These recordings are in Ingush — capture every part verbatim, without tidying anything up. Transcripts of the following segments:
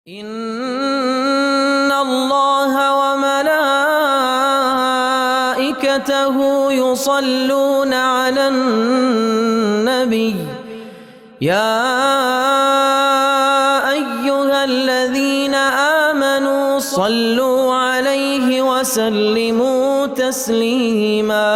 إن الله وملائكته يصلون على النبي، يا أيها الذين آمنوا صلوا عليه وسلموا تسليما.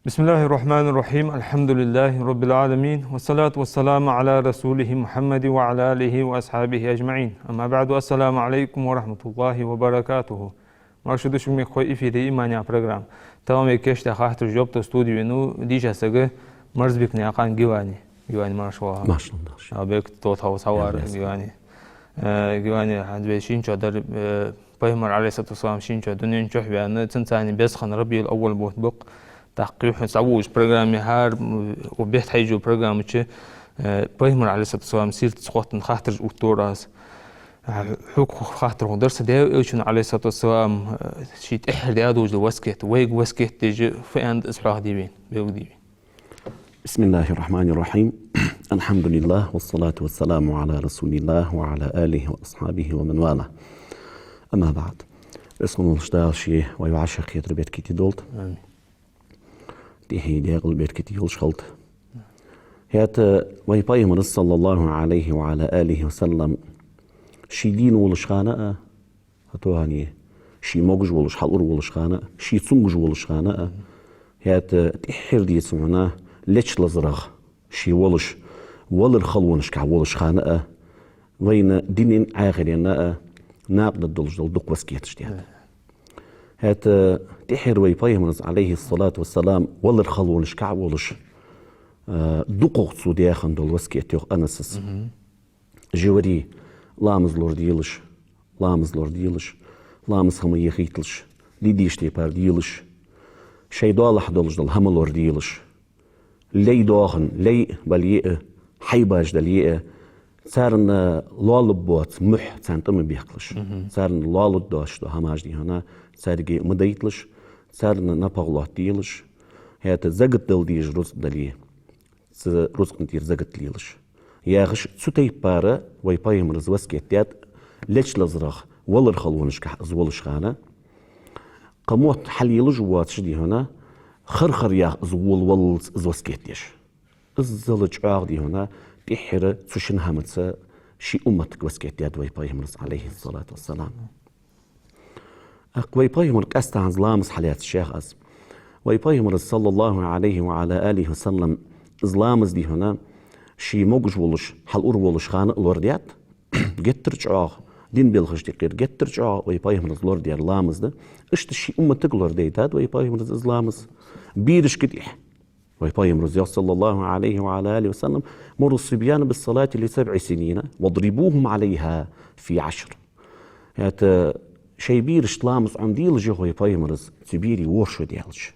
بسم الله الرحمن الرحيم. الحمد لله رب العالمين. والصلاة والسلام على رسوله محمد وعلى آله وأصحابه أجمعين. أما بعد. السلام عليكم ورحمة الله وبركاته. Марша да шуга, мехкахой, эфире «Иман» яха программа. Тахан вай кийчдаь хаттарашта жоп дала студе венав дийша саг Марзбекнаькъан Гивани. Гивани, марша воагӀалва. Марша воагӀалва. Алла беркате долда хьо цхьавар, Гивани. Э, Гивани, хӀанз вай шийна чу дар, э, Пайхамар, عليه الصلاة والسلام, шийна чу дунен чу ваьнна, цунца цхьана беза хинна РабиӀул-аввал бутт ба-кх. ТӀаккха юха цхьа вож программе хӀара, м, бетта хьежача программе чу, э, Пайхамара, عليه الصلاة والسلام, сират тӀа хоттаденна хаттараш оттадора аз. Э, хьога хаттар хургдар са: Даьла Элчано, عليه الصلاة والسلام, э, ший тӀеххьара даь долаш дола васкет, вайга васкет деш, фу аьннад из, хьоахаде вайна, белгалде вайна. بسم الله الرحمن الرحيم. الحمد لله والصلاة والسلام على رسول الله وعلى آله وأصحابه ومن والاه. أما بعد. Веза хинна волча Дала ший вай вӀашагӀкхетар беркате долда. Амин. ТӀехье декъала беркате йолаш хилда. ХӀаьта вай Пайхамара, صلى الله عليه وعلى آله وسلم, ший дийна волаш хана а, хӀаьта хӀанз ший могаш волаш, хьалур волаш хана а, ший цамогаш волаш хана а, хӀаьта тӀеххьара, деций хьона, леча лазарах ше волаш, валара халонашка волаш хана а, вайна дунен а, Ӏахарта а накъадаргдолаш дола дукха васкеташ даьд. ХӀаьта тӀеххьара вай Пайхамара, عليه الصلاة والسلام, валара халонашка волаш, э, дукхагӀа цо даь хинна дола васкет, йоах Анаса. Мгм. Жи вари, ламаз лораделаш, ламаз лораделаш, ламаз хӀама ехийталаш, де дезача тайпара делаш, шоай доалахьа долаш дола хӀама лораделаш, лай доахан, лай бале а, хьайбаш дале а, царна лоалургбоаца мухь царна тӀа ма бехкалаш. Мгм. Царна лоалургдоацаш дола хӀамаш, дий хьона, царга ма дайталаш, царна напагӀа лоаттаделаш, хӀаьта закат дала дезаш рузкъа дале, цу рузкъан тӀера закат лелаш, яхаш, цу тайпара вай Пайхамара васкет даьд, леча лазарах, валара халонашка из волаш хана, кхы мотт хьалелаш воацаш, дий хьона, хар-хар яха из волаваллалца из васкет деш. Иззал чӀоагӀа, дий хьона, тӀеххьара цу шин хӀамаца ший умматага васкет даьд вай Пайхамара, عليه الصلاة والسلام. ТӀаккха вай Пайхамар, къаьстта хӀанз ламаз хьалаьцача яхаш аз. Вай Пайхамара, صلى الله عليه وعلى آله وسلم, из ламаз, дий хьона, ший могаш волаш, хьалур волаш хана а лорадаьд, геттара чӀоагӀа, дин белхашта юкъера геттара чӀоагӀа вай Пайхамара лорадаьр ламаз да. Иштта ший умматага лорадайдаьд вай Пайхамара из ламаз. Берашка тӀехьа. Вай Пайхамара йоах, صلى الله عليه وعلى آله وسلم: مروا الصبيان بالصلاة لسبع سنين واضربوهم عليها في عشر. ХӀаьта шоай берашта ламаз Ӏомаделаш, йоах вай Пайхамара, цу берий ворхӀ шу даьлча.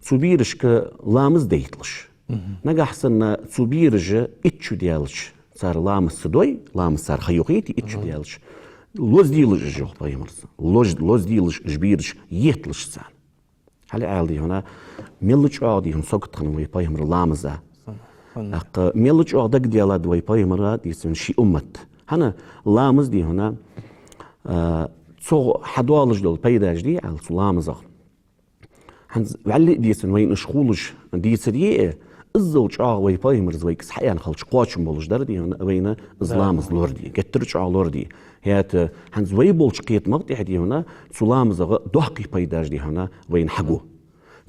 Цу берашка ламаз дайталаш. Мгм. Нагахьа санна цу бераша итт шу даьлча, цар ламаз ца дой, ламаз цар ха йохийта, итт шу Мгм. даьлча, лозаделаш уж, йоах Пайхамара. Лоз-, лозаделаш уж бераш, етталаш царна. Хьал аьлча, дий хьона, мел чӀоагӀа, дий хьона, сагот хиннав вай Пайхамара ламаза. ТӀаккха мел чӀоагӀа дагадоаладаьд вай Пайхамара, деций хьона, ший уммат. ХӀана, ламаз, дий хьона, а, цох хьадоалаш дола пайдаш дий, аьлча, цу ламазах. ХӀанз вӀалла а, деций хьона, вайна уж хулаш дийцаре а, иззал чӀоагӀа вай Пайхамара вайга из хьааьнна хилча кхоачам болаш дар, дий хьона, вайна из Да. ламаз лораде, геттара чӀоагӀа лораде. ХӀаьта хӀанз вай болча кхетамах тӀехьа, дий хьона, цу ламазах доккхий пайдаш, дий хьона, вайна хьагу.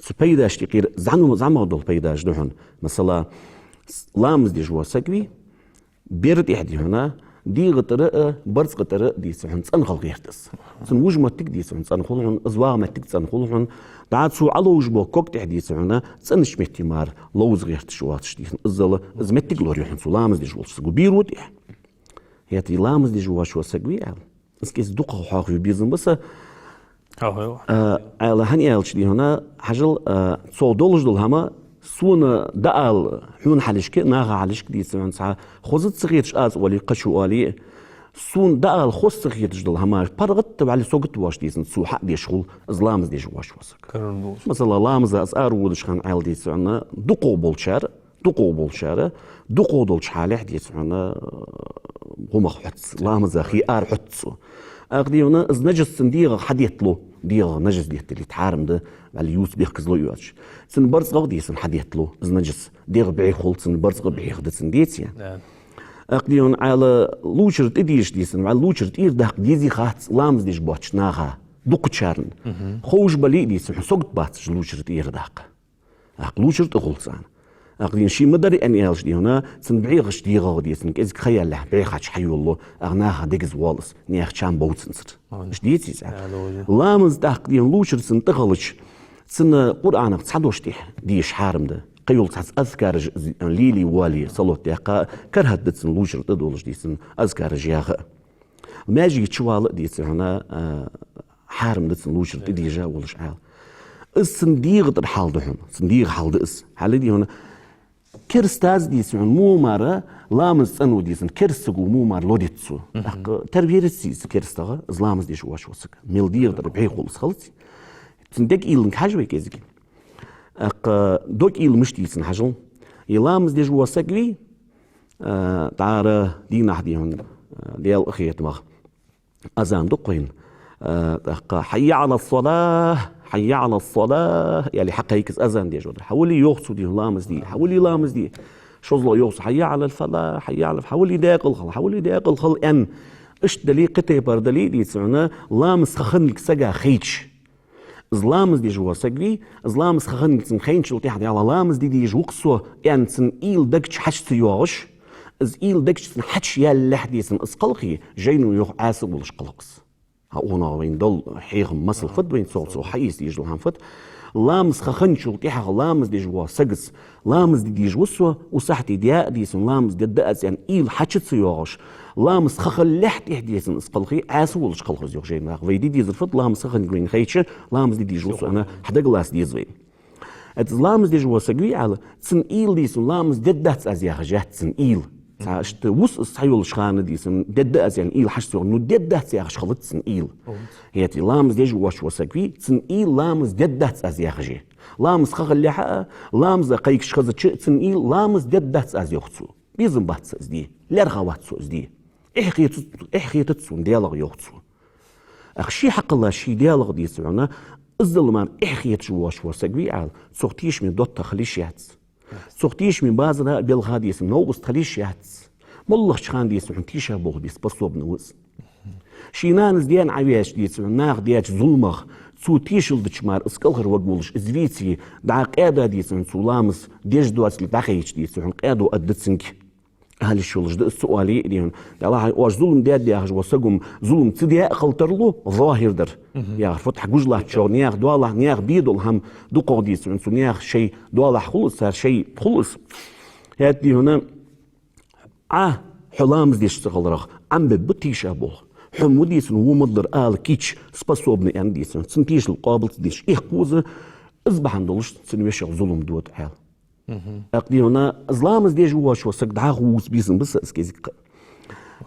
Цу пайдашта юкъера зӀамига, зӀамагӀа дола пайдаш да хьона. Масала, с-, ламаз деш вола саг вий, бер тӀехьа, дий хьона, дегӀа тӀара а, барзкъа тӀара а, деций хьона, цӀена хила гӀерт из. Цун вож моттиг, деций хьона, цӀена хул хьона, из вагӀа моттиг цӀена хул хьона. ДӀа цо Ӏоловш бола ког тӀехьа, деций хьона, цӀенача метте мара ловза гӀерташ воацаш, деций хьона, иззал из моттиг лораю хьона цу ламаз деш волча саго беро тӀехьа. ХӀаьта из ламаз деш воацаш вола саг вий, аьлча, из кӀезига дукхагӀа хьоахаве безам ба са. Хьоахаве. А, аьлча, хӀана аьлча, дий хьона, хьажал, а, цох долаш дола хӀама сона дӀаала хьона хьалхашка, наха хьалхашка, деций хьона, цхьа хоза ца хеташ аз оале, кхычо оале, сона дӀаала хоза ца хеташ дола хӀама паргӀата вӀалла сагот воацаш, деций хьона, цо хьадеш хул из ламаз деш воацаш вола саг. Карар долаш. Масала, ламаза из араволаш хана, аьлча, деций хьона, дукхагӀа болчар, дукхагӀа болчар, дукхагӀа долча хьале, деций хьона, гӀумах хьоц, ламаза хий ара хьоц цо. ТӀаккха дий хьона, из нажас цун дегӀах хьадетталу, дегӀах нажас детталийта хьарам да, вӀалла ювца бехказло йоацаш. Цун барзкъах дий хьона хьадетталу из нажас, дегӀ бӀеха хул цун, барзкъа бӀеха да цун, деций? Да. ТӀаккха дий хьона, Ӏаьла лувчар тӀадийжаш дий хьона, вӀалла лувчар тӀера даккха дезий хац ламаз деш боацача наха, дукхачарна. Мгм. Ховш бале а дий хьона, сагот бац уж лувчар тӀера даккха. ТӀаккха лувчар тӀа хул царна. ТӀаккха дий хьона, ше ма дарра аьнна аьлча дий хьона, цун бӀехача дегӀах дий хьона, кӀезига ха яьлча, бӀехача хьайолалу, тӀаккха наха дегаза воал из, наьха чам бов цунцара. Ага. Иштта деций из? Ага, да. Ламаз тӀаккха дий хьона лувчар цун тӀа хилча, цун Къуръанах цхьа дош тӀехьа дийша хьарам да. Кхыйола цхьацца азкараш лелае воале, салот даккха, карахӀат да цун лувчар тӀа долаш дий хьона азкараш яха. Маьждиге чувала а деций хьона, а, хьарам да цун лувчар тӀадийжа волаш Ӏаьла. Из цун дегӀа тӀара хьал да хьона, цун дегӀа хьал да из. Хьалха дий хьона, керастаз деций хьона, во мара ламаз цӀенву деций хьона, кераста саго во мара лорадец цо. Мгм. ТӀаккха тара везаций из керастагӀа, из ламаз деш воацаш вола саг? Мел дегӀа тӀара бӀеха хул из, хилаций? Цун дег уйланга хьажа вай кӀезига. ТӀаккха дог уйла мишта я цун хьажал. Из ламаз деш вола саг вий, а, тӀара дийнахьа дий хьона, а, Даьла къахетамах азан ду-кх вайна. А, тӀаккха «حي على الصلاة، حي على الصلاة» аьле хьакхайка из азан деш вар. Хьавола, йоах цо, дий хьона, ламаз де, хьавола ламаз де. ШозлагӀа йоах цо «حي على الفلاح، حي على الفلاح», хьавола декъалхал, хьавола декъалхал аьнна. Иштта дале, кхы тайпара дале деций хьона, ламаз ха хиннилга сага хайча. Из ламаз деш вола саг вий, из ламаз ха хиннилга цунна хайначул тӀехьагӀа, Даьла, ламаз де дезаш ва-кх со, аьнна, цун уйла дег чу хьачу ца йоагӀаш, из уйла дег чу цун хьачу яьллалехь деций хьона из кхалхе, жайно йоах, Ӏаьса волаш кхалхав из. ХӀа, укханах вайна дола хьехам, масал фуд вайна цох, цох хьаэца дезаш дола хӀама фуд? Ламаз ха хинначул тӀехьагӀа ламаз деш вола сагаца, ламаз де дезаш ва со, укх сахьте даь а деций хьона, ламаз дергда аз аьнна, уйла хьачу ца йоагӀаш, ламаз ха хиллалехь тӀехьа деций хьона из кхалхе, Ӏаьса волаш кхалхав из, йоах жайно. Вай де дезар фуд, ламаз ха хиннилга вайна хайча, ламаз де дезаш ва со аьнна, хьадагалаца деза вай. ХӀаьта из ламаз деш вола саг вий, Ӏаьла, цун уйла деций хьона, ламаз дергдац аз яхаш яц цун уйла. Цхьа иштта вус из цхьайолча хана деций хьона, дергда аз аьнна уйла хьачу ца йоагӀаш, ну, дергдац яхаш хилац цун уйла. ХӀаьта ламаз деш воацаш вола саг вий, цун уйла ламаз дергдац аз яхаш я. Ламаз ха хиллалехьа а, ламаза кхайкаш хезача а цун уйла ламаз дергдац аз, йоах цо. Безам бац са из де, лаьрхӀа вац со из де. Эхь хетац, эхь хетац сона Даьлагара, йоах цо. ТӀаккха ше хьакхелла ше Даьлагара деций хьона, иззал мара эхь хеташ воацаш вола саг вий, Ӏаьла, цох тешаме доттагӀа хила йиш яц. Цох тешаме базара а, белха а деций хьона новкъост хила йиш яц. МоллагӀча хана деций хьона тийша болх бе способни ва из. Ший нанас, даьнас Ӏоваьча деций хьона, наха даьча зуламах цо тешал дича мара из кӀалхарваргволаш из веце, дӀа къаьда деций хьона, цо ламаз деш доацалга дӀахайча деций хьона, къаьдо аргда цунга. Ала йиш йолаш да из, ца оале а дий хьона. Даьлахьа, оаш зулам даьд яхаш вола саг-м зулам ца даь а хила тарлу, зохьир дар. Мгм. Яхар фуд, хьа гуш латтачох наьха доалахь, наьха бе дола хӀама дукхагӀа деций хьона, цу наьха шоай доалахь хул из, цар шоай хул из. ХӀаьта дий хьона, Ӏа хьо ламаз деш ца хиларах Ӏомабергба тийша болх. Хьо ма деций хьона, во ма дарра ала кийча способни аьнна деций хьона, цун тешал къоабал ца деш, эхь кхоза, из бахьан долаш цун вешех зулам дода, Ӏаьла. Мгм. ТӀаккха дий хьона, из ламаз деш воацаш вола саг дӀахо вувца безам ба са из кӀезига-кх.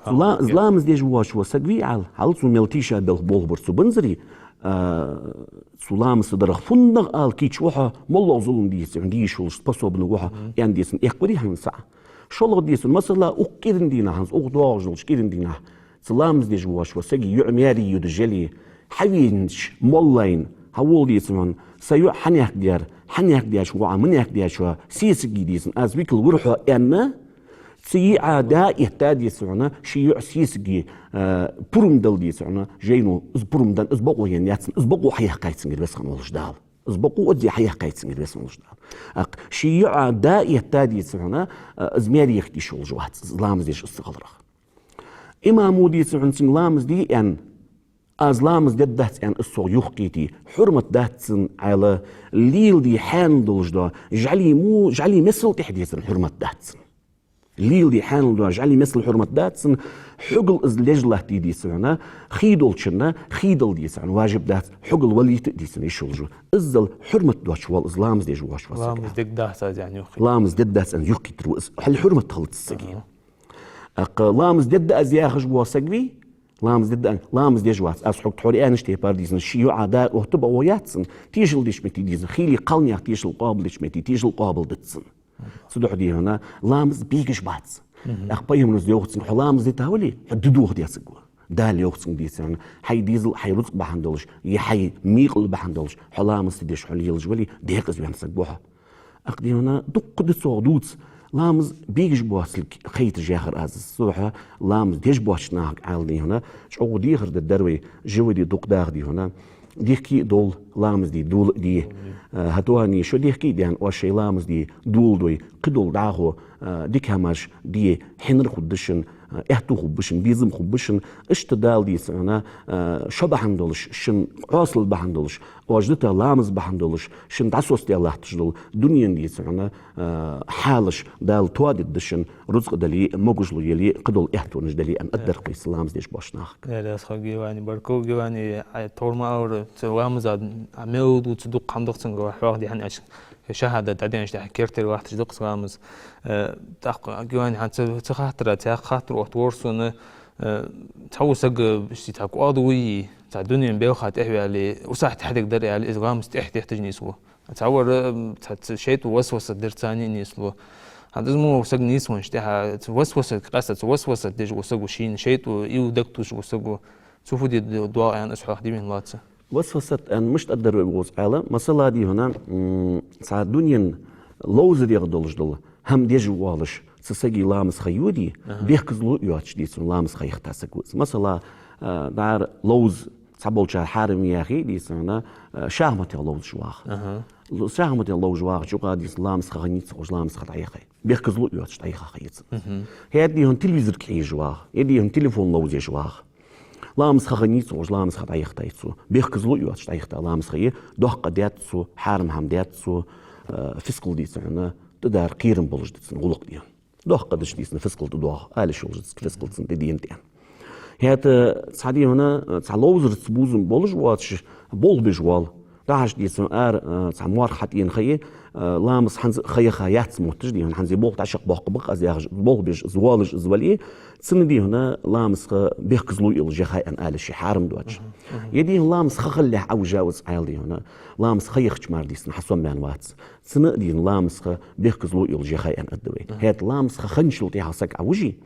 Цу ла-, из ламаз деш воацаш вола саг вий, Ӏаьла, хьал цо мел тийша белха болх бар цу банзаре, а, цу ламаз ца дарах фуннагӀа ала кийча ва хьо, моллагӀа зулам деций хьона де йиш йолаш способни ва хьо, мгм, аьнна деций хьона, эккхаварий хьона цаӀ? ШоллагӀа деций хьона, масала, укх кӀиран дийнахьа, укх доагӀаш долча кӀиран дийнахьа, цу ламаз деш воацаш вола саг йоӀ маьре йодаш яле, хьавенача моллайна: «Хьавола, деций хьона, са йоӀ хьанехк даьр, хьанехк даьча воӀа, манехк даьчоа сесаге, деций хьона, аз викал вир хьо», аьнна, цу йиӀа да этта, деций хьона, ший йоӀ сесаге, а, пурам дала, деций хьона, жайно из пурам даьнна, из бокъо енна яц цунна, из бокъо хьаяьккхай цунгара Веза хинна волаш Дала. Из бокъо оцци хьаяьккхай цунгара Веза хинна волаш Дала. ТӀаккха ший йоӀа да этта, деций хьона, а, из маьре яхийта йиш йолаш вац, из ламаз деш из ца хиларах. Имамо, деций хьона, цунга ламаз де аьнна, аз ламаз дергдац аьнна, из цох юхакхете, хьурмат дац цунна, Ӏаьла, леладе хьаьнал долаш дола жӀали мо-, жӀали месал тӀехьа, деций хьона, хьурмат дац цунна. Леладе хьаьнал дола жӀали месал хьурмат дац цунна, хьогал из леш латте, деций хьона, хий долчунна хий дала, деций хьона, важиб дац, хьогал валийта а, деций хьона, йиш йолаш ва. Иззал хьурмат доацаш воал из ламаз деш воацаш вола саг. Ламаз дергдац аз аьнна юхакхетар. Ламаз дергдац аьнна юхакхетар ва из. Хьал хьурмат хилац цу сага. Ага. ТӀаккха ламаз дергда аз яхаш вола саг вий, ламаз дергда, ламаз деш вац. Аз хьога тхьовра аьннача тайпара, деций хьона, ший йоӀа да отта бокъо яц цунна, тешал деча метте, деций хьона, хийла кхалнаьха тешал къоабал деча метте, тешал къоабал дац цунна. Цудухьа, дий хьона, ламаз бегаш бац. ТӀаккха пайхамара йоах цунга: «Хьо ламаз дита вале, хьо ди доха деза саг ва». Дала йоах цунга, дийцар хьона, хьай дезал, хьай рузкъа бахьан долаш, е хьай мекъал бахьан долаш, хьо ламаз ца деш хьо лелаш вале, декъаза ваьнна саг ва хьо. ТӀаккха, дий хьона, дукха да цох дувца. Ламаз бегаш боацилга хайташ яхар аз. Цудухьа ламаз деш боацача нахага, аьлча, дий хьона, чӀоагӀа дехар дар дар вай, жа вай де дукха даха, дий хьона. Дехке а довла, ламаз де дола а де. Э, хӀаьта а шо дехке а даьнна, оаш шоай ламаз де доладой, кхыдола дӀахо, э, дика хӀамаш де, хьинар хургда шун, э, аьттув хургба шун, безам хургба шун. Иштта Дала, дийцар хьона, э, шо бахьан долаш, шун Ӏосал бахьан долаш, оаш дита ламаз бахьан долаш, шун дӀасоцадаь латташ дола дунен, дийцар хьона, э, хьалаш Дала тоадергда шун, рузкъа дале а, могашал яле а, кхыдола аьттонаш дале а, аьнна, аргдар-кх вай ламаз деш боацача нахага. Э, лаьца хьога, Гилани, баркал, Гилани, Ӏа тхьовра ма аллара, цу ламаза, а, мел дувца дукха хӀама да-кх цунга, хьох дехьа аьлча, шахӀадат дӀаденнача тӀехьа керттера латташ да-кх из ламаз. Э, тӀаккха, Гилани, хӀанз цу, цу хаттара, цхьа хаттар отт ворхӀ сона, э, цхьа ва саг, э, ший цхьа кӀоадал вий, цхьа дунен белха тӀехваьле, усахь тӀехьадергдар аьле, из ламаз тӀехьа тетташ нийслу. Цхьавар, м, цхьа, цхьа шайтӀа васваса дерца а нийслу. ХӀанз из мо саг нийсвеннача тӀехьа, цхьа васваса, къаьстта цхьа васваса деш ва саг, шийна шайтӀа ил дагатосаш ва саг. Цо фу де доагӀа аьнна, из хьох дивин лаца. Васвасат аьнна мишта аргдар вай укхаза аьлча, масала, дий хьона, м, цхьа дунен ловзарех долаш дола хӀама деш воалаш цу сага ламаз ха йоде, бехказло йоацаш, дийцар хьона, ламаз ха яхийта саг ва из. Масала, э, дӀара ловза цхьаболчар хьарам яхе, дийцар хьона, э, шахматех ловзаш вагӀа. Л-, шахматех ловзаш вагӀача юкъа, дийцар хьона, ламаз ха хиннай ца ховш, ламаз ха дӀаяхай. Бехказло йоацаш дӀаяха ха я цун. ХӀаьта, дий хьона, телевизор кхийжаш вагӀа, е, дий хьона, телефон ловзаш вагӀа. Ламаз ха хиннай ца ховш, ламаз ха дӀаяхийтай цо. Бехказло йоацаш дӀаяхийта ламаз ха я, доккха даьд цо, хьарам хӀама даьд цо, э, фискал, дийцар хьона, тӀадара кхерам болаш да цун гӀулакх, дий хьона. Доккха да шо, дийцар хьона, фискал тӀадоагӀа, ала йиш йолаш да фискал цун тӀадена тӀа. ХӀаьта цхьа, дий хьона, цхьа ловзарца бувзам болаш воацаш, болх беш вола. ДӀахьажача, дийцар хьона, ара, э, цхьа морх хьатӀаена ха я, э, ламаз хӀанз а ха яха яц мотташ, дий хьона, хӀанз болх дӀачакхбоаккхаргба-кх аз яхаш, болх беш из воалаш из вале, цунна, дий хьона, ламаз ха бехказло йолаш яхай аьнна ала йиш я, хьарам доацаш. Е, дий хьона, ламаз ха хилалехь Ӏовижа ва из аьлча, дий хьона, ламаз ха яхача мара, дийцар хьона, хьасомаваьнна вац. Цунна, дий хьона, ламаз ха бехказло йолаш яхай аьнна аргда вай. ХӀаьта ламаз ха хинначул тӀехьагӀа саг Ӏовижий,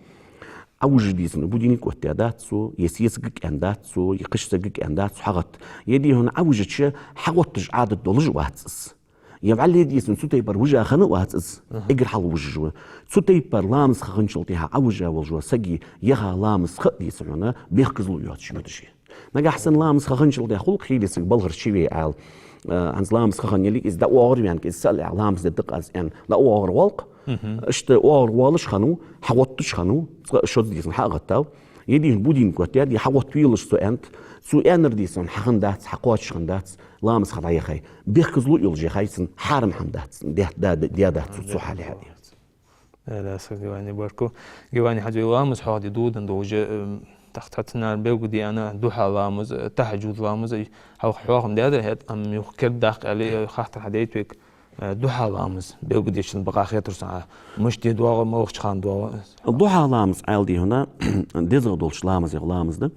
Ӏовижа, дийцар хьона, будильник оттадаь дац цо, е сесагага аьнна дац цо, е кхыча сагага аьнна дац цо хьагӀатта. Е, дий хьона, Ӏовижача хьагӀотташ Ӏадат долаш вац из. Е вӀалла, дийцар хьона, цу тайпара вижа хинна а вац из, эггара хьалха вижаш ва. Цу тайпара ламаз ха хинначул тӀехьагӀа Ӏовижа волаш вола сага яха ламаз ха, дийцар хьона, бехказло йоацаш йодаш я. Нагахьа санна ламаз ха хинначул тӀехьагӀа хул-кх хийла саг балхара чуве аьле, э, хӀанз ламаз ха хинна яле а, из дӀаоагӀарваьнна, из ца аьлча, ламаз дергда-кх аз аьнна, дӀаоагӀарвоал-кх. Иштта оагӀарвоалаш хиннав, хьагӀотташ хиннав, цкъа-шозза, дийцар хьона, хьа а гӀаттав. Е, дий хьона, будильник оттадаьд, е хьагӀотта велаш цо аьннад. Цо аьннар, дийцар хьона, хьахиннадац, хьакхоачаш хиннадац, ламаз ха дӀаяхай. Бехказло йолаш яхай цун, хьарам хӀама дац, даь-, да-, да-, даьдац цо, цу хьале хьа. Э, лаьца хьога, Гилани, баркал. Гилани, хӀанз вай ламаз хьох де додаш да уже, эм, тӀаккха цхьаццанара белгалдаьннад духьа ламаз, э, тахӀажжуд ламаз, э, хьалха хьоахам даьдар хӀаьта, амма юха кердадаккха аьле, э, хаттар хьадайта вайга, э, духьа ламаз белгалдечул бакъахьа хетар сона, мишта де доагӀа, малагӀча хана доагӀа. Духьа ламаз аьлча, дий хьона, дезагӀа долча ламазех ламаз да.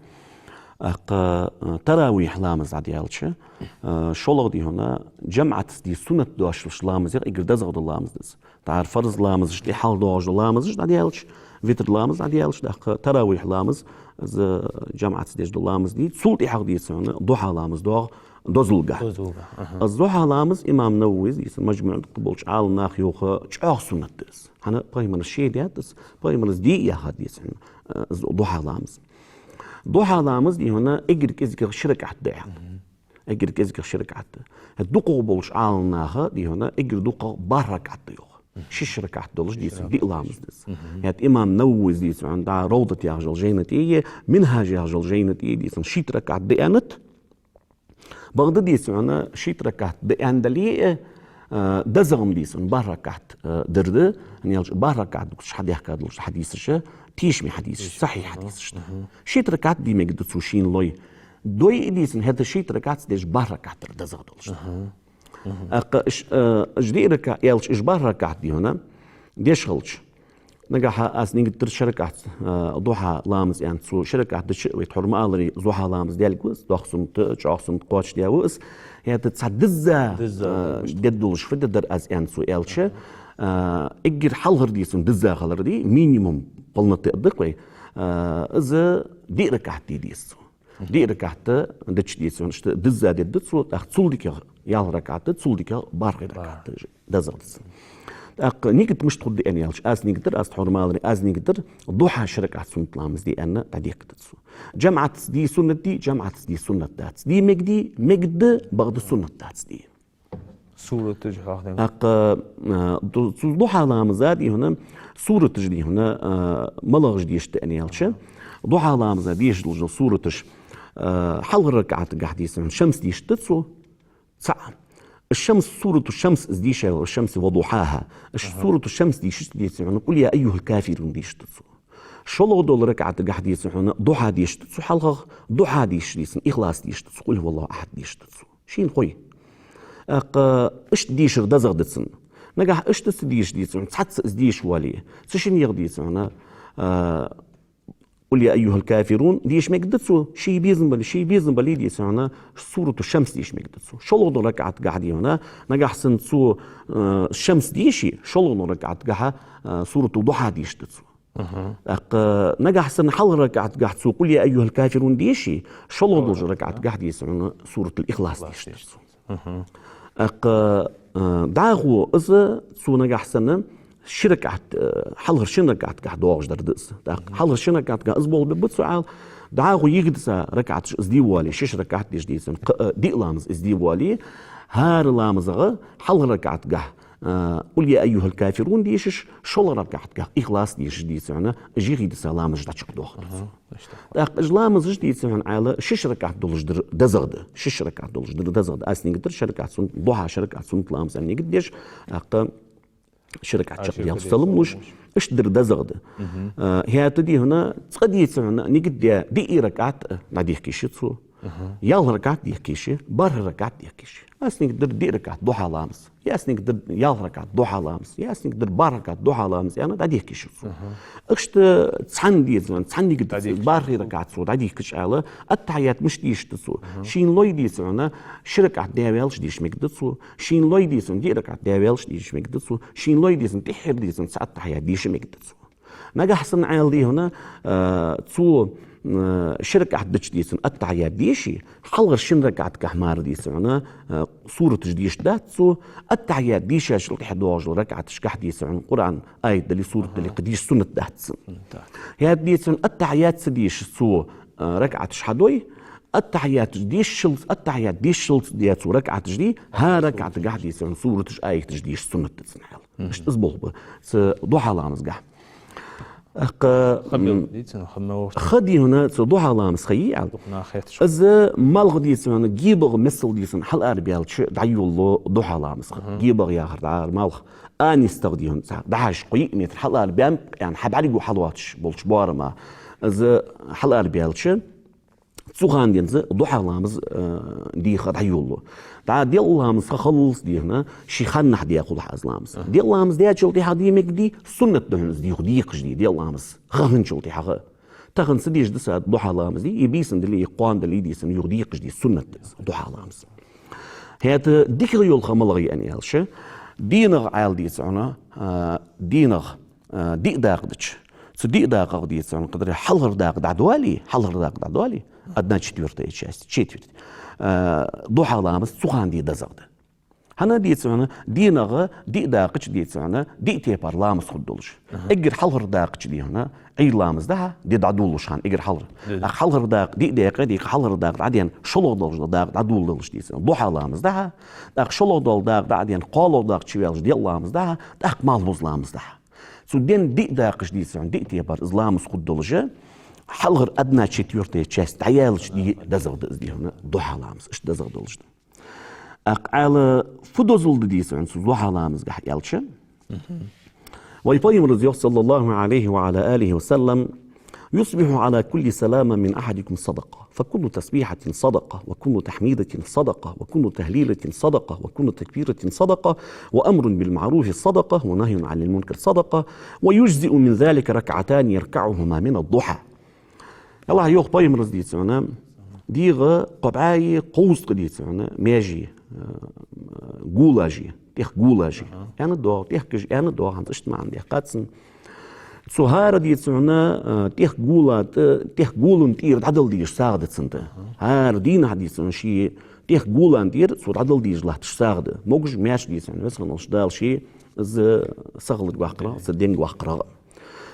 ТӀаккха, э, таравихь ламаз дӀадаьлча, э, шоллагӀа, дий хьона, жамаӀатаца де суннат доацаш долча ламазех эггара дезагӀа дола ламаз да из. ТӀаккха фарз ламазашта тӀехьа хьалха доагӀаш дола ламазаш дӀадаьлча, витр ламаз дӀадаьлча, тӀаккха таравихь ламаз, из жамаӀатаца деш дола ламаз дий, цул тӀехьагӀа, дийцар хьона, духьа ламаз доагӀа дозалгахьа. Дозалгахьа, аха. Из духьа ламаз имам Нававис, дийцар хьона, МажмуӀ тӀа болча Ӏаламнаха йоах, чӀоагӀа суннат да из. ХӀана, пайхамара ше даьд из, пайхамара из де а яхад, дийцар хьона, из духьа ламаз. Духьа ламаз, дий хьона, эггара кӀезигагӀа ши ракаӀат да аьнна. Эггара кӀезигагӀа ши ракаӀат да. ХӀаьта дукхагӀа болча Ӏаламнаха, дий хьона, эггара дукхагӀа бархӀ ракаӀат да йоах. Шишша ракаӀат долаш, дийцар хьона, диъ ламаз да из. ХӀаьта имам Нававис, дийцар хьона, дӀа Равдат яхача жайна тӀа е, Минхьаж яхача жайна тӀа е, дийцар хьона, шийтта ракаӀат да аьннад. Бакъда, дийцар хьона, шийтта ракаӀат да аьнна дале а, э, дезагӀа-м, дийцар хьона, бархӀ ракаӀат, э, дар да, хӀана аьлча бархӀ ракаӀат да гуш хьадаьхка долаш хьадисаш, тешаме хьадисаш, сахьихь хьадисаш да. Шийтта ракаӀат де мегаргда цо шийна лой. Дой а, дийцар хьона, хӀаьта шийтта ракаӀат деш бархӀ ракаӀат дар дезагӀа долаш да. ТӀаккха иш, э, иш диъ ракаӀат аьлча, иш бархӀ ракаӀат, дий хьона, деш хилча. Нагахьа аз нигат дир ши ракаӀат, э, духьа ламаз аьнна, цо ши ракаӀат дича а, вай тхьовра ма аллара, духьа ламаз даьлга ва из, доккха суннат, чӀоагӀа суннат кхоачашдаь ва из. ХӀаьта цхьа дизза, дизза, э, дергдолаш фу дергдар аз аьнна цо аьлча, э, эггара хьалхара, дийцар хьона, дизза хилар дий, минимум полноты аргда-кх вай, а, из диъ ракаӀат де деза цо. Диъ ракаӀат дича, дийцача, иштта дизза дергда цо, тӀаккха цул дикагӀа ялх ракаӀат, цул дикагӀа бархӀ ракаӀат дезагӀа да цун. ТӀаккха нигат мишта хургда аьнна аьлча, аз нигат дар, аз тхьовра ма аллара, аз нигат дар, духьа ши ракаӀат суннат ламаз де аьнна, дӀадехкаргда цо. ЖамаӀатаца де суннат дий, жамаӀатаца де суннат дац. Де мегадий, мегаргда, бакъда суннат дац де. Сураташ хьоахаденна. ТӀаккха, а, ду-, цу духьа ламаза, дий хьона, сураташ, дий хьона, а, малагӀаш дешаргда аьнна аьлча, духьа ламаза дешаш дола сураташ, а, хьалхарча ракаӀатагахь, дийцача, шамс дешаргда цо, цаӀ. Шамс, сурату шамс из дийша, والشمس وضحاها. Сурату шамс дийшача, дийцача, قل يا أيها الكافرون дешаргда цо. ШоллагӀа дола ракаӀатагахь, дийцача, духьа дешаргда цо хьалхагӀа, духьа дешаш, дийцача, ихлас дешаргда цо, قل هو الله أحد дешаргда цо. Шийна хой. ТӀаккха иштта дешар дезагӀа да цун. Нагахь иштта ца дешаш, дийцача, цхьацца из дешаш вале, цу шиннех, дийцача, а, قل يا أيها الكافرون деша мегаргда цо, ше безам бале, ше безам бале, дийцача, сурату шамс деша мегаргда цо. ШоллагӀа дола ракаӀатагахь, дий хьона, нагахь санна цо, а, шамс деше, шоллагӀа дола ракаӀатагахь, а, сурату духьа дешаргда цо. ТӀаккха нагахь санна хьалхарча ракаӀатагахь цо قل يا أيها الكافرون деше, шоллагӀа долча ракаӀатагахь, дийцача, суратул ихлас дешаргда цо. ТӀаккха, а, дӀахо из цо нагахь санна ши ракаӀат, а, хьалхарча шин ракаӀатагахь доагӀаш дар да из. ТӀаккха хьалхарча шин ракаӀатагахь из болх бергба цо, Ӏаьла, дӀахо йигдиса ракаӀаташ из де вале, ши-ши ракаӀат деш, дийцача, кхы а диъ ламаз из де вале, хӀара ламазагӀа хьалхарча ракаӀатагахь а, قل يا أيها الكافرون дешаш, шоллагӀа ракаӀатагахь ихлас дешаш, дийцача, уж йигдиса ламазаш дӀачакхдоахаргда цо. ТӀаккха уж ламазаш, дийцача, Ӏаьла, ши-ши ракаӀат долаш дар дезагӀа да. Ши-ши ракаӀат долаш дар дезагӀа да. Аз нигат дар ши ракаӀат суннат, духьа ши ракаӀат суннат ламаз аьнна нигат деш, тӀаккха ши ракаӀат чакхдеш, салам луш, иштта дар дезагӀа да. А, хӀаьта, дий хьона, цкъа, дийцача, нигат даь диъ ракаӀат дӀадехке йиш я цо. Ялх ракаӀат дехке йиш я, бархӀ ракаӀат дехке йиш я. Аз нигат дар диъ ракаӀат духьа ламаз. Аз нигат дар ялх ракаӀат духьа ламаз. Аз нигат дар бархӀ ракаӀат духьа ламаз аьнна, дӀадехке йиш я цо. Иштта цхьан, дийцача, цхьан нигат, бархӀ ракаӀат цо дӀадехкача, Ӏаьла, аттахьият мишта дешаргда цо. Шийна лой, дийцача, ши ракаӀат даь ваьлча деша мегаргда цо. Шийна лой, дийцача, диъ ракаӀат даь ваьлча деша мегаргда цо. Шийна лой, дийцача, тӀеххьара, дийцача, цхьа аттахьият деша мегаргда цо. Нагахь санна, Ӏаьла, дий хьона, а, цо, а, ши ракаӀат дича, дийцача, аттахьият деше, хьалхарча шин ракаӀатагахь мара, дийцача, а, сураташ дешаргдац цо, аттахьият дешачул тӀехьа доагӀаш дола ракаӀаташкахь, дийцача, Къуръан аят дале, сурат дале, кхы деша суннат дац цун. ХӀаьта, дийцача, аттахьият ца дешаш цо, а, ракаӀаташ хьадой, аттахьият дешалца, аттахьият дешалца даь цо ракаӀаташ дий, хӀара ракаӀатагахь, дийцача, сураташ, аяташ деша суннат да цун, Ӏаьла. Иштта из болх ба цу духьа ламазагахь. ТӀаккха, ха бел, дийцача, ха мел вахт. Ха, дий хьона, цу духьа ламаз ха йий, Ӏаьла. Из малх, дийцача, гебагӀа миссел, дийцача, хьалаарабаьлча дӀайолалу духьа ламаз ха. ГебагӀа яхар дӀара малх. ХӀанз тӀаккха, дий хьона, цхьа дӀахьажача кхо-йиъ метр хьалаарабаьннаб-кх аьнна, хьабӀаргаго хьалоацаш болча боарама. Из хьалаарабаьлча, цу хана денз духьа ламаз, а, де ха дӀайолалу. ДӀа делкъа ламаз ха халлалц, дий хьона, ший ханнахьа даь хул хьа из ламаз. Делкъа ламаз даьчул тӀехьагӀа де мегаргдий, суннат да хьона из дийху декхаш де, делкъа ламаз ха хинначул тӀехьагӀа. Тахан ца деш да са духьа ламаз де, е бийсан дале, е кхоана дале, дийцача, юха декхаш де, суннат да из духьа ламаз. ХӀаьта дикагӀа йола ха малагӀа я аьнна аьлча, денагӀа, Ӏаьла, дийцача, а, денагӀа, а, диъ дакъа дича, цу диъ дакъагӀа, дийцача, кхы дар хьалхара дакъа дӀадоале, хьалхара дакъа дӀадоале, одна четвёртая часть, четверть, а, духьа ламаз цу хана де дезагӀа да. ХӀана, дийцача, денагӀа диъ дакъа чу, дийцача, диъ тайпара ламаз хургдолаш. Эггара хьалхара дакъа чу, дий хьона, Ӏуйра ламаз да хьа, ди дӀадолалуш хана, эггара хьалхара. ТӀаккха хьалхара дакъа диъ даькъе, дийха хьалхара дакъа дӀадаьнна, шоллагӀа долаш дола дакъа дӀадолалуш, дийцача, духьа ламаз да хьа. ТӀаккха шоллагӀа дола дакъа дӀадаьнна, кхоалагӀа дакъа чу ваьлча делкъа ламаз да хьа, тӀаккха малхбуза ламаз да хьа. Цу ден диъ дакъа чу, дийцача, диъ тайпара из ламаз хургдолаш, хьалхара одна четвёртая часть дӀаяьлча де дезагӀа да из, дий хьона, духьа ламаз. Иштта дезагӀа долаш да. ТӀаккха, Ӏаьла, фу дозал да, дийцача, цу духьа ламазагахь аьлча, вай Пайхамара йоах, صلى الله عليه وعلى آله وسلم: يصبح على كل سلامة من أحدكم صدقة، فكل تسبيحة صدقة، وكل تحميدة صدقة، وكل تهليلة صدقة، وكل تكبيرة صدقة، وأمر بالمعروف صدقة، ونهي عن المنكر صدقة، ويجزئ من ذلك ركعتان يركعهما من الضحى. Аллахь йоах Пайхамара, дийцача, дегӀа кхо бӀаьи кховзткъа, дийцача, маьжий, а, гулажий, тӀех гулажий. Аьнна доагӀа, тӀехкажий аьнна доагӀа, хӀанз иштта маӀан дехкацан. Цо хӀара, дийцад хьона, э, тӀех гулан тӀ-, тӀех гулан тӀера дӀадала дезаш сагӀа да цунна. ХӀара дийнахьа, дийцад хьона, ший тӀех гулан тӀера цо дӀадала дезаш латташ сагӀа да. Могаш-маьрша, дийцад хьона, Веза хинна волча Дала ший из сахиларга ваккхарах, из денга ваккхарах.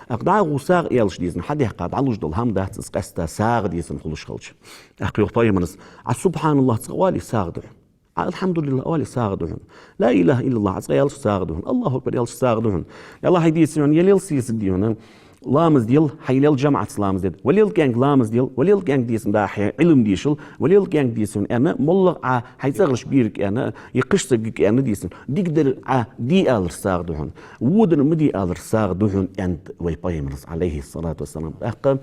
ТӀаккха дӀахо сагӀа аьлча, дийцад хьона, хьадаьккха дӀалуш дола хӀама дац из къаьстта сагӀа, дийцад хьона, хулаш хилча. ТӀаккха йоах пайхамара: «Ӏа субхьаналлахӀ цкъа оале, сагӀа да хьона. Ӏа алхьамдулиллахӀ оале, сагӀа да хьона. Ла илахӀа иллаллахӀ Ӏа цкъа аьлча, сагӀа да хьона. АллахӀу акбар аьлча, сагӀа да хьона». Аллахӏа, дийцад хьона, ялел сийсаз, дийцад хьона, ламаз дел, хьай лел жамаӀатаца ламаз де. Валел кӀаьнк ламаз дел, валел кӀаьнк, дийцад хьона, да хьай Ӏилма дешал, валел кӀаьнк, дийцад хьона, аьнна, моллагӀа Ӏа хьай цӀагӀараш бийриг аьнна, е кхыча сагага аьнна, дийцад хьона, дикадар Ӏа де алар сагӀа да хьона, водар ма де алар сагӀа да хьона, аьннад вай пайхамара, Ӏалайхи ссалату вассалам. ТӀаккха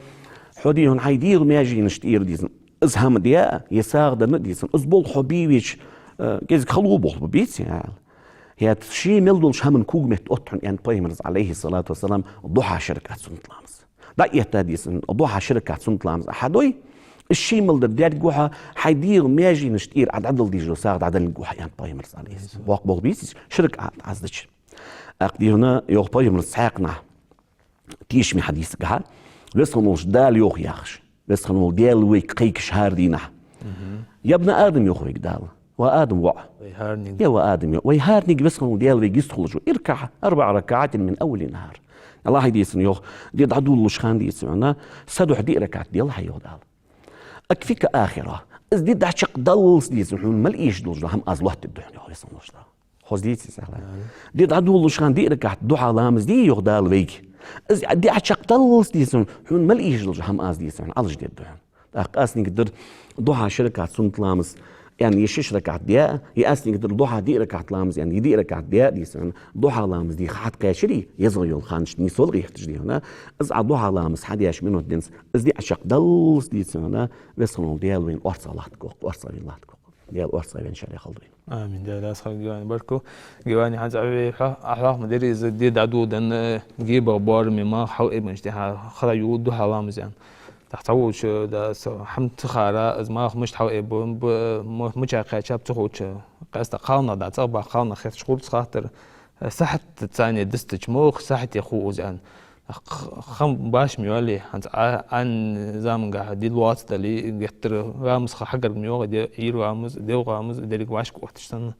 хьо, дийцад хьона, хьай дегӀа маьженаш тӀера, дийцад хьона, из хӀама де, е сагӀа дар, дийцад хьона, из болх хьо бе веча, э, кӀезига хало болх ба, беций, аьлар. ХӀаьта ший мел долча хӀаман когаметта отт хьона, аьннад пайхамара, Ӏалайхи ссалату вассалам, духьа ши ракаӀат суннат ламаз. ДӀаэтта, дийцад хьона, духьа ши ракаӀат суннат ламаз Ӏа хьадой, из ший мел дар дергда хьона, хьай дегӀа маьженаш тӀера Ӏа дӀадала дезаш дола сагӀа дӀадалларгда хьона, аьннад пайхамара, Ӏалайхи ссалам. Боккха болх беций, ши ракаӀат Ӏа из дича. ТӀаккха, дийцад хьона, йоах пайхамара цхьаькханахьа тешаме хьадисагахьа: «Веза хинна волча Дала йоах, яхаш, Веза хинна вола Даьла вайга кхайкаш хӀара дийнахьа: „Я ибна Адам, – йоах вайга Дала, – ва Адама воӀ. Вай хӀаранега. Я ва Адама, – йоах, – вай хӀаранега Веза хинна вола Даьла вайга йистхулаш ва. ИркаӀ арбаӀа ракаӀатин мин аввали ннахӀар“. Аллахӏа, дийцад хьона, йоах, ди дӀадолалуш хана, дийцад хьона, са духьа диъ ракаӀат делахь, йоах Дала. Акфика ахираха. Из ди дӀачакхдаллалца, дийцад хьона, хьона мел эшаш долаш дола хӀама аз лоаттадергда хьона, йоах Веза хинна волча Дала. Хоза деций из, аьлар. Ди дӀадолалуш хана диъ ракаӀат духьа ламаз де, йоах Дала вайга. Из ди Ӏочакхдаллалца, дийцад хьона, хьона мел эшаш долча хӀама аз, дийцад хьона, Ӏалашдергда хьона. ТӀаккха аз нигат дар духьа ши ракаӀат суннат ламаз, аьнна, е шишша ракаӀат де, е аз нигат дар духьа диъ ракаӀат ламаз, аьнна, е диъ ракаӀат де, дийцад хьона, духьа ламаз де хьатӀакхаьчача, езагӀа йола ханашка нийсвала гӀерташ, дийцад хьона, из Ӏа духьа ламаз хьадеш минот денз, из ди Ӏочакхдаллалца, дийцад хьона, Веза хинна вола Даьла вайна орцагӀа латтаргва-кх, орцагӀа вайна латтаргва-кх. Даьла орцагӀа венна шаре хилда вай. Амин. Даьла раьза хилва, Гивани, баркал. Гивани, хӀанз Ӏа ве хьо-, Ӏа хьоахам дир из ди дӀадоладенна, э, гебагӀа боараме мах хьалъайбеннача тӀехьа хара ю духьа ламаз аьнна. ТӀаккха цхьаволча, да, со хӀама ца хар, из мах мишта хьалъайбу, б-, м-, мича кхаьчаб ца ховча, къаьстта кхалнах да, цӀагӀа баха кхалнах хеташ хургда из хаттар, э, сахьат царна дистача, мух сахьате хов из аьнна. Х-, хам баш ма йоаллий, хӀанз а-, ан замангахьа ди лоаца дале, геттара ламаз ха хьагарга ма йоагӀий, де-, Ӏуйра ламаз, делкъа ламаз, деррига вӀашка отташ санна.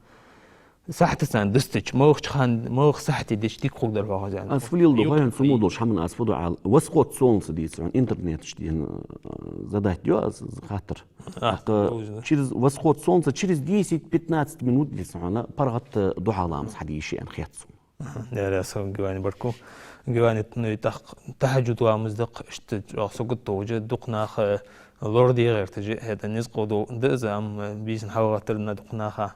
Сахьат царна дистача, мух чу хан, мух сахьате дича дика хургдар хьогӀ из аьнна. Аз фу леладу, хӀанз цу мо долча хӀаман аз фу ду аьлча, «Восход солнца» дийцад хьона, интернеташ дийна, э, задать ю аз хаттар. А, тӀаккха через, «Восход солнца», через десять-пятнадцать минут, дийцад хьона, паргӀата духьа ламаз хьаде йиш я аьнна хет сона. Аха, Даьла раьза хилва, Гивани, баркал. Гивани, ну, и тӀаккха тахӀаджуд ламаз да-кх, иштта чӀоагӀа сагота долаш, дукха наха лорадергда гӀерташ, хӀаьта низ къовдал да из, амма бийсан хьалгӀаттар дукха наха.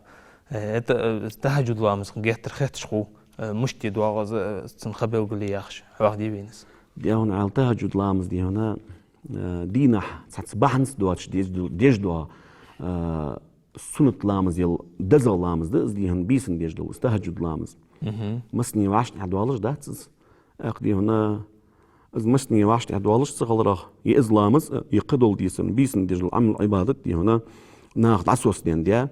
Э, это, э, тахӀаджуд ламаз геттара хеташ хул, э, мишта де доагӀа из, э, цун ха белгал е яхаш, хьоахаде вайна из. Дий хьона, аьлча, тахӀаджуд ламаз, дий хьона, э, дийнахьа цхьацца бахьанца доацаш деш-, деш дола, э, суннат ламазал дезагӀа ламаз да из, дий хьона, бийсан деш дола из тахӀаджуд ламаз. Мгм. Массане вӀаштӀехьа доалаш дац из. ТӀаккха, дий хьона, из массане вӀаштӀехьа доалаш ца хиларах, е из ламаз, е кхыдола, дийцад хьона, бийсан деш дола Ӏамал-Ӏибадат, дий хьона, наха дӀасоцаденна да.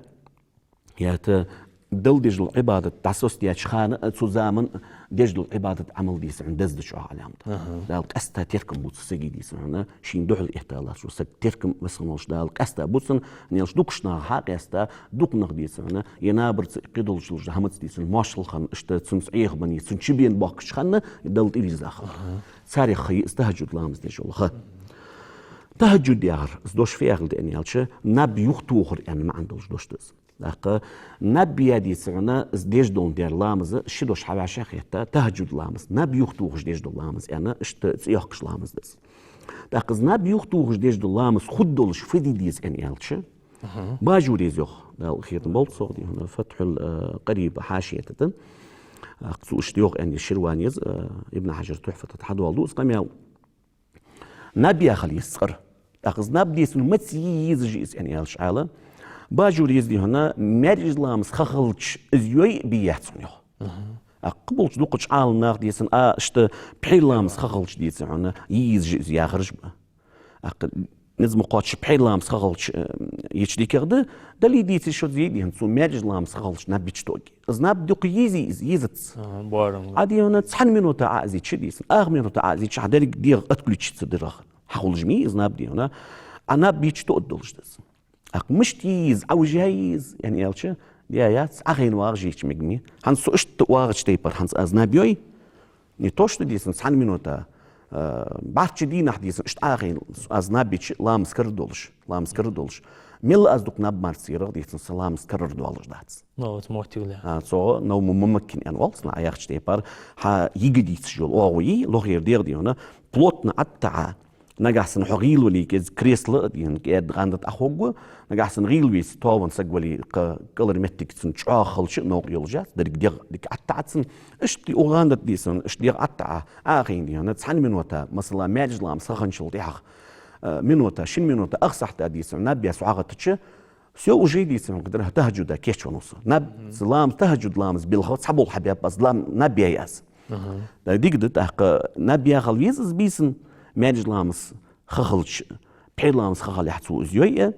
ХӀаьта Далла деш дола Ӏибадат дӀасоцадаьча хана, цу заман деш дола Ӏибадат, Ӏамал, дийцад хьона, деза да чӀоагӀа Ӏаламат. Аха. Дала къаьстта теркам бу цу сага, дийцад хьона, шийна духьал этталаш ва саг теркам, Веза хинна волча Дала къаьстта бу цунна, нелш дукхача наха хьакъаьста, дукха нах, дийцад хьона, е набарца, кхыдолча хӀамаца, дийцад хьона, моаршал хинна, иштта цунца Ӏехабенна, цунна чубена боахкача хана Далла тӀавийрза хилар. Аха. Царех ха я из тахӀаджуд ламаз деш йола ха. ТахӀаджуд яхар, из дош фу яхилга да аьнна аьлча, наб юхатохар аьнна маӀан долаш дош да из. ТӀаккха наб яхар, дийцад хьона, из деш дола дер ламаз, ши дош хьавӀашагӀкхетта, тахӀаджуд ламаз, наб юхатохаш деш дола ламаз аьнна, иштта цӀи йоаккхаш ламаз да из. ТӀаккха из наб юхатохаш деш дола ламаз хургдолаш фу де деза аьнна аьлча, Бажуриз йоах, Дала хетам болба цох, дий хьона, Фатхьул, э, Къариб хьашият тӀа. ТӀаккха цо иштта йоах аьнна, Ширванез, э, Ибн Хьаджара Тухьфата тӀа хьадоаладу из къамаьл. Наб яхал из цкъар. ТӀаккха из наб, дийцад хьона, маца е езаш я из аьнна аьлча, Ӏала. Бажуриз, дий хьона, маьркӀажа ламаз ха хилча из йой, бе яц хьона, йоах. Мгм. ТӀаккха болча дукхача Ӏаламнаха, дийцад хьона, а, иштта пхьера ламаз ха хилча, дийцад хьона, е езаш я из яхараш ба. ТӀаккха низ ма кхоачча, пхьера ламаз ха хилча, э, йича дикагӀа да, дале а, деце а, шозза а, дий хьона, цо маьркӀажа ламаз ха хилча наб йича тоъаргья. Из наб дукха езий из? Езац. Аха, боарам. Ӏа, дий хьона, цхьан минута Ӏа из йича, дий хьона, ах минута Ӏа из йича, хьа деррига дегӀ отключиться дергда. Хьахулаш ма йий из наб, дий хьона. Ӏа наб йича тоъаргдолаш да из. ТӀаккха мишта йий из, Ӏовижа йий из, аьнна аьлча, дий, яц, Ӏохайна вагӀаш йича мег ма йий. ХӀанз со иштта вагӀача тайпара хӀанз аз наб йой, не то что, дий хьона, цхьан минута, э, бӀарчча дийнахьа, дий хьона, иштта Ӏохайна аз наб йича ламаз карардолаш, ламаз карардолаш. Мел аз дукха наб марцъерах, дий хьона, са ламаз карардоалаш дац. Ну, вот, мотивля. А, цо, ну, му-, мумаккин аьнна оал цунах, Ӏа яхача тайпара, хьа йига дийцаш йола оагӀув йий, лохера дегӀ, дий хьона, плотно ӀотӀатаӀа. Нагахьа санна хьо гӀийла вале, кӀезига кресло, дий хьона, кӀаьда гӀандат Ӏоховргва. Нагахьа санна гӀийла веце, тоабан саг вале, кхы кӀалхара моттиг цун чӀоагӀа хилча а новкъа йолаш яц, деррига дегӀ дика ӀотӀатаӀа цун. Иштта укх гӀандат, дий хьона, иштта дегӀ ӀотӀатаӀа, Ӏохайна, дий хьона, цхьан минута, масала, маьркӀажа ламаз ха хинначул тӀехьагӀа, э, минута, шин минута, ах сахьата, дий хьона, наб яь со хьагӀаттача, всё, уже, дий хьона, кхы дӀа тахӀаджуда кийчвеннав со. Наб, ламаз, тахӀаджуда ламаз белха цхьабола хьабаьб аз, лам-, наб яьй аз. Аха. ТӀаккха дика да, тӀаккха наб яь хила веза из бийсан, маьркӀажа ламаз ха хилча, пхьера ламаз ха хилалехь цо из йой а.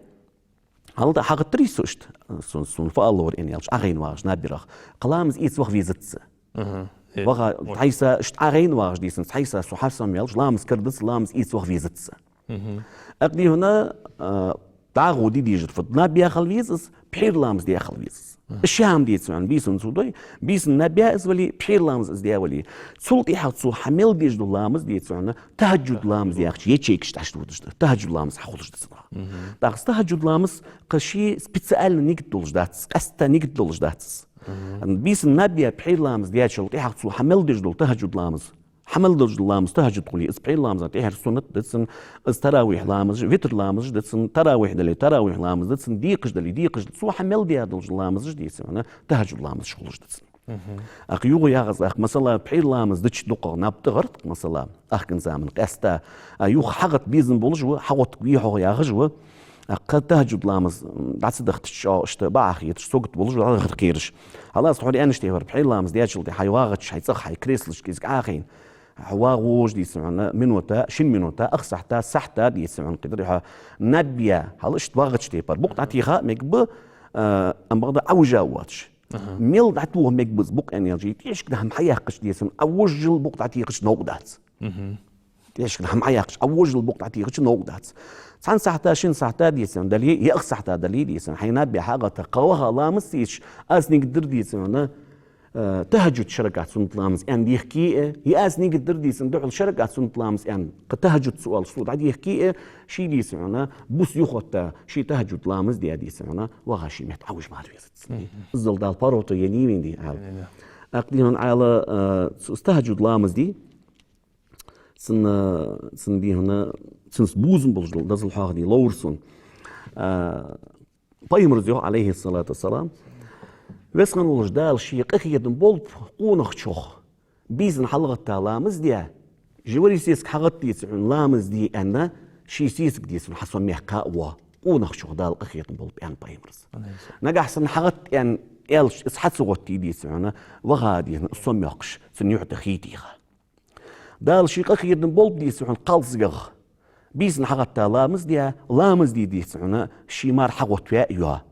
Хьалха хьагӀаттарий со иштта, сона, сона фу аллара аьнна аьлча, Ӏохайна вагӀаш наб ярах, кхы ламаз эца ваха везац. Аха. Э, ваха, вот. Цхьайса иштта Ӏохайна вагӀаш, дий хьона, цхьайса со хьасомаваьлча, ламаз карадац, ламаз эца ваха везац. Мгм. ТӀаккха, дий хьона, а, дагӀо де дезаш да, фу да, наб яь хила веза из, пхьера ламаз даь хила веза из. Мгм. Иштта хӀама, дий хьона, бийсан цо дой, бийсан наб яь из вале, пхьера ламаз из даь вале. Цул тӀехьагӀа цо хьа мел деш дола ламаз, дий хьона, тахӀаджуд ламаз яхача ячейкашка тӀа дӀадодаш да. ТахӀаджуд ламаз хьахулаш да цунах. Мгм. ТӀаккха тахӀаджуд ламаз кхы ший специально нигат долаш дац, къаьстта нигат долаш дац из. Мгм. Бийсан наб яь пхьера ламаз даьчул тӀехьагӀа цо хьа мел деш дола тахӀаджуд ламаз, хьа мел деш дола ламаз тахӀаджуд хуле, из пхьера ламаза тӀехьара суннат да цун, из таравихь ламазаш, витр ламазаш да цун, таравихь дале, таравихь ламаз да цун, декхаш дале, декхаш да цун, цо хьа мел даь долаш дола ламазаш, дий хьона, тахӀаджуд ламазаш хулаш да цун. Мгм. ТӀаккха юха яхац, тӀаккха, масала, пхьера ламаз дича дукхагӀа наб тӀагӀарт, масала, ахкан заман къаьстта. А юха хьагӀатта безам болаш ва, хьагӀоттаргвий хьогӀ яхаш ва. ТӀаккха тахӀаджуд ламаз, м, дӀа ца дахийтача, иштта бакъахьа хеташ, сагот болаш ва, дӀадахар кхераш. Хьалаца тхьовра аьннача тайпара, пхьера ламаз даьчул тӀехьагӀа хьо вагӀача, хьай цӀагӀа, хьай креслашка кӀезига Ӏохайна, хьо вагӀаш, дий хьона, минута, шин минута, ах сахьата, сахьата, дий хьона, кхы дӀа хьо наб яь, хьал иштта вагӀача тайпара. Букъ дӀатеха мег ба, а, ам бакъда Ӏовижа воацаш. Аха. Мел дӀатоха мег ба из букъ аьнна аьлча, тӀехьашка хӀама хьаяьккхача, дий хьона, Ӏовижжал букъ дӀатехача новкъа дац. Мгм. ТӀехьашка хӀама хьаяьккхача, Ӏовижжал букъ дӀатехача новкъа дац. Цхьан сахьата, шин сахьата, дий хьона, дале, е ах сахьата дале, дий хьона, хьай наб яь хьагӀаттача, кхы ваха ламаз ца еча, аз нигат дир, дий хьона, э, тахӀаджуд ши ракаӀат суннат ламаз аьнна дехке а, е аз нигат дир, дий хьона, духьал ши ракаӀат суннат ламаз аьнна, кхы тахӀаджуд ца оалаш цо дӀадехке а, ший, дий хьона, бус юхатта, ший тахӀаджуд ламаз даь, дий хьона, ваха ший метта Ӏовижа мара везац. Мгм. Иззал Дала паргӀато еннай вайна, дий хьона. Амин. ТӀаккха, дий хьона, Ӏа аьлча, э, цу тахӀаджуд ламаз, дий, цун, цун, дий хьона, цунца бувзам болаш дола дозал хьоахаде ловр сона. А, Пайхамара йоах, Ӏалайхи ссалату вассалам, Веза хинна волча Дала ший къахетам болба къонахчох, бийсан хьалгӀатта ламаз даь, жи вари сесаг хьагӀатта, дий хьона, ламаз де аьнна, ший сесаг, дий хьона, хьасомаяьккха вола къонахчох Дала къахетам болба, аьннад Пайхамара. Нагахьа санна хьагӀатта аьнна аьлча, из хьа ца гӀоттий, дий хьона, ваха, дий хьона, сомаяккхаш, цун юхь тӀа хийтийха. Дала ший къахетам болба, дий хьона, кхалсагах, бийсан хьагӀатта ламаз даь, ламаз де, дий хьона, ший мар хьагӀоттаваь а йола.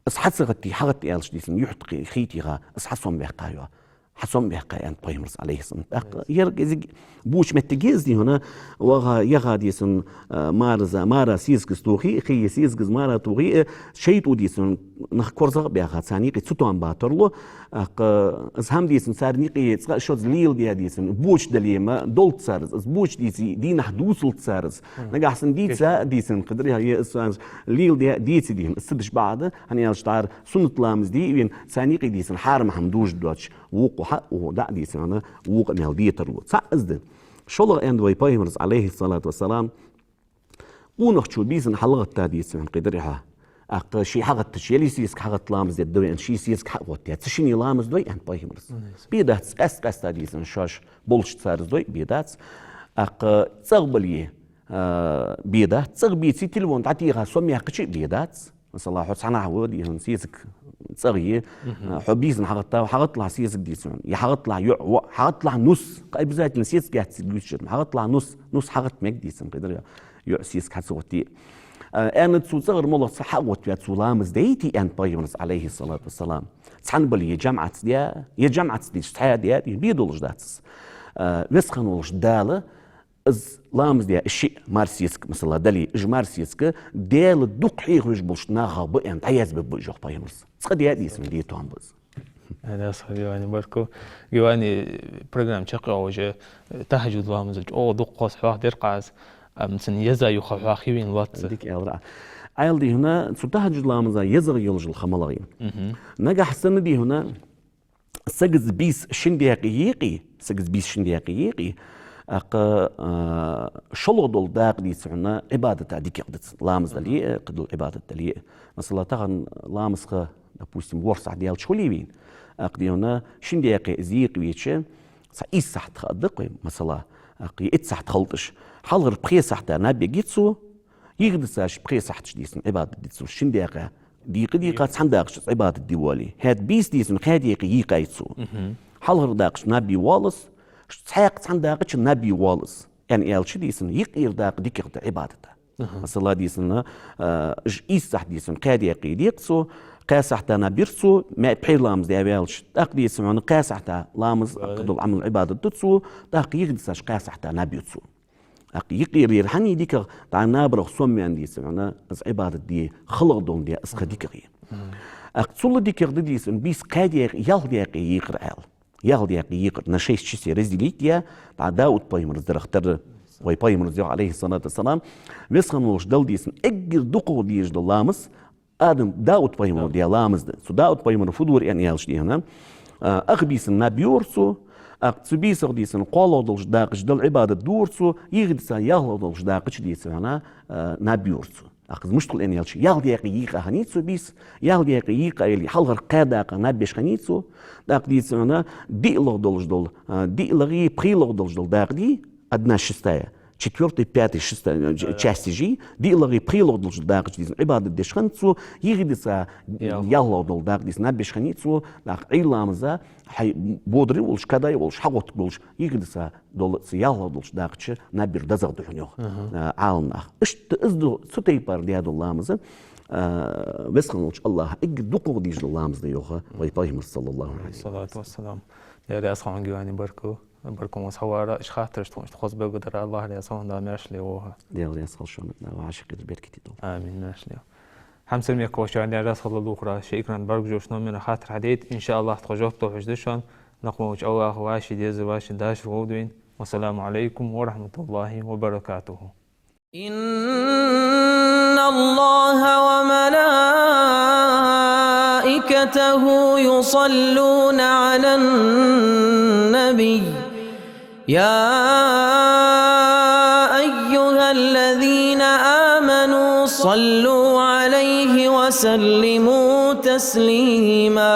Из хьа ца гӀаттий, хьагӀатта аьлча, дий хьона, юхь тӀа хи-, хийтийха, из хьасомаяьккха йола. Хьасомаяьккха, аьннад Пайхамара, Ӏалайхи ссалам. ТӀаккха ер кӀезига боча моттиг я из, дий хьона, ваха, яха, дий хьона, а, мараза, мара сесагаз тохе а, кхы е сесагаз мара тохе а, шайтӀо, дий хьона, нах корзагӀа а баьха, царна юкъе цу тӀом ба тарлу, тӀаккха из хӀама, дий хьона, царна юкъе цкъа а шозза леладаь, дий хьона, боча дале ма долда цар из, из боча деце, дийнахьа дувцалда цар из. Нагахьа санна деце, дий хьона, кхы дӀа е из цар леладаь деце, дий хьона, из ца деш бакъахьа да, хӀана аьлча тӀара суннат ламаз де а вена, царна юкъе, дий хьона, хьарам хӀама дожаргдоацаш, вокхо хьа а, вокхо дӀа а, дий хьона, вокхо мел де тарлу. ЦаӀ из да. ШоллагӀа аьннад вай Пайхамара, Ӏалайхи ссалату вассалам, къонахчо бийсан хьалгӀатта, дий хьона, кхы дӀа, тӀаккха ший хьагӀаттача, яле сесаг хьагӀатта ламаз дергда вай аьнна, ший сесаг хьа а гӀоттаяь, цу шинне ламаз дой, аьннад Пайхамара. Мгм. Бе дац, къаьст-къаьстта, дий хьона, шоаш болча цар из дой, бе дац. ТӀаккха цӀагӀа бале, а, бе дац. ЦӀагӀа беце, телефон дӀатеха сомаяьккхача а бе дац. Масала, хьо цхьанахьа ва, дий хьона, сесаг цӀагӀа я, мгм, а, хьо бийсан хьагӀатта, хьагӀатталахь сесаг, дий хьона, е хьагӀатталахь йоӀ, воӀ, хьагӀатталахь нус, кхы обязательно сесаг яц цига ювцаш, хьагӀатталахь нус, нус хьагӀатта мег, дий хьона, кхы дӀа, йоӀ сесаг хьа ца гӀоттий. А, аьннад цо, цӀагӀара моллагӀа саг хьагӀоттаваь цо ламаз дайта, аьннад пайхамара, Ӏалайхи ссалату вассалам. Цхьана бале, е жамаӀатаца даь, е жамаӀатаца дича, цхьаь даь, дий, бе долаш дац из. А, Веза хинна волча Дала из ламаз даь, из шиъ марсецк, масала, дале, уж марсецк Даьла дукха хьехавеш болча нахах ба аьнна дӀаязбергба уж, йоах пайхамара. Цкъа даь, дийцад, де тоам ба из. Аллахӏ схьавенна баркал. Гивани программа чакхйоалаш, тахӀажжуд ламаза чӀоагӀа дукха хоза хьоахадир-кх аз, ам цун еза юха хьоахавенна лоац. Дика аьлар Ӏа. Ӏаьла, дий хьона, цу тахӀажжуд ламаза езагӀа йолаш йола ха малагӀа я. Мгм. Нагахьа санна, дий хьона, сагаца бийса шин даькъе екъе, сагаца бийса шин даькъе екъе, аккха, а, шоллагӀа дола дакъа, дийцад хьона, Ӏибадата дикагӀа да цун. Ламаз дале а, кхыдола Ӏибадат дале а. Масала, тахан ламаза ха, допустим, ворхӀ сахьат даьлча хуле вайна, аккха, дий хьона, шин даькъе из екъавеча, цхьа ийс сахьат ха да-кх вай, масала, аккха, е итт сахьат хилийташ. Хьалхарча пхе сахьата наб ергья цо, йихьа дисача пхе сахьаташ, дийцад, Ӏибадат де цо. Шин даькъе дийкъа-дийкъа, цхьан дакъа чу Ӏибадат де воале. ХӀаьта бийса, дийцад, кхаь даькъе екъай цо. Мгм. Хьалхарча дакъа чу наб е воалл из, цхьаькха цхьан дакъа чу наб е воалл из, аьнна аьлча, дийцад, юкъера дакъа дикагӀа да Ӏибадата. Аха. Масала, дийцад, а, уж ийс сахьат, дийцад, кхаь даькъе дийкъа цо, кхаь сахьата наб йир цо, маӀа пхьера ламаз даь ваьлча, тӀаккха, дийцад хьона, кхаь сахьата ламаз, кхыдола Ӏамал, Ӏибадат ду цо, тӀаккха йихьа дисача кхаь сахьата наб ю цо. ТӀаккха юкъера ер хьан я дикагӀа, дӀа набарах сомаваьнна, дийцад хьона, из Ӏибадат де, халагӀа долаш де, из ха дикагӀа я. Мгм. ТӀаккха цул а дикагӀа да, дийцад, бийса кхаь даькъе, ялх даькъе екъар, Ӏаьла. Ялх даькъе екъар, на шесть частей разделить е, дӀа Дауд пайхамара дарах тара, вай пайхамара йоах, Ӏалайхи ссалату вассалам, Веза хинна волча Дала, дийцад, эггара дукхагӀа дезаш дола ламаз, Адам, Дауд пайхамара даь ламаз да. Цу Дауд пайхамара фу дора аьнна аьлча, дий хьона, а, ах бийсан наб йора цо, а, цу бийсах, дийцад, кхоалагӀа долча дакъа чу Далла Ӏибадат дора цо, йихьа диса ялхлагӀа долча дакъа чу, дийцад хьона, а, наб йора цо. ТӀаккха из мишта хул аьнна аьлча, ялх даькъе екъа хиннай цо бийса, ялх даькъе екъа аьле, хьалхарча кхаь дакъа наб еш хиннай цо, тӀаккха, дийцад хьона, диълагӀа долаш дола, а, диълагӀеи пхелагӀеи долаш дола дакъа, дий, одна шестая, четвёртый, пятый, шестая, э, ч-, части жи, диълагӀеи пхелагӀеи долаш дола дакъа чу, дийцад, Ӏибадат деш хиннад цо, йихьа диса ялхлагӀа дола дакъа, дийцад, наб еш хиннай цо, тӀаккха Ӏуйра ламаза, хьай бодар волаш, кадай волаш, хьагӀоттаргволаш, йихьа диса дола цу ялхлагӀа долча дакъа чу наб яр дезагӀа да хьона, йоах, а, Ӏаламнаха. Иштта из да, цу тайпара даь дола ламаз, а, Веза хинна волча Аллахӏа эггара дукхагӀа дезаш дола ламаз да, йоах вай пайхамара, саллаллахӀу Ӏалайхи ва саллам. Салату вассалам. Даьла раьза хилва хьона, Гивани, баркал. Баркал ма схьавар, иштта хаттараш тхона иштта хоза белгалдар, Аллахӏ раьза хилва хьона, Даьла маьрша ле, йоах. Даьла раьза хилва шоана, Даьла вӀашагӀкхетар беркате долда. Амин, маьрша ле. Хьамсара мехкахой, шоана Даьла раьза хилва, дувцарах шоай экрана бӀаргагуш номера хаттар хьадайта, иншааллахӀ, тхо жоп тохаш да шоана. Накъаволча Аллахӏа вӀаший дезар, вӀаший дашар лолда вайна. والسلام عليكم ورحمة الله وبركاته. إن الله وملائكته يصلون على النبي، يا أيها الذين آمنوا صلوا عليه وسلموا تسليما.